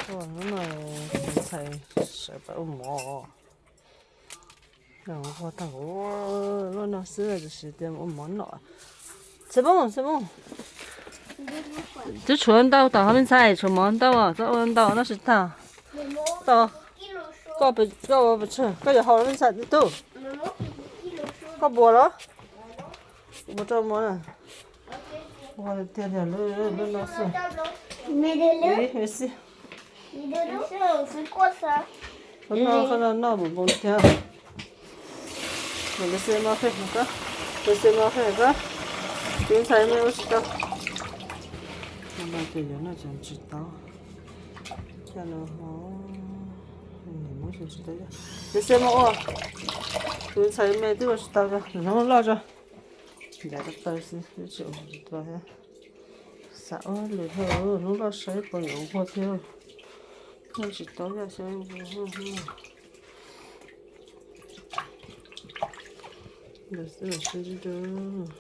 Hnub no ntxhais sawv pab ua mov. Nquag tag, lub no xwb tiam sis tias ua mov noj. Xav mus, xav mus. Twb tshuav ntau tom hauv me ntxhais, tshuav mov ntau, txhob ua ntau noj tsis tag. Koj ua pes tsawg, koj yuav haus me ntxhais tib tug. Koj puas los? Ua rau mov na. Ua tiag tiag lub no xwb. Ib, ib xwb. Qhov no, qhov no noj npaum npaum tiag. Npawg Xia Mos Fej, Npawg Xia Mos Fej, tus ntxhais me ua tsis tau. Tus ntxhais me ua tsis tau. Npawg Xia Mos ua, tus ntxhais me twb ua tsis tau, hnub loj tso. Ncav tau taw xwb, tsis ua tsis tau thiab. Xav ua lwm dhau, hnub loj saib puas yuav nquag thiab. Noj tsis tau yaj xyab. Ntawd xwb los sib ntsib dua.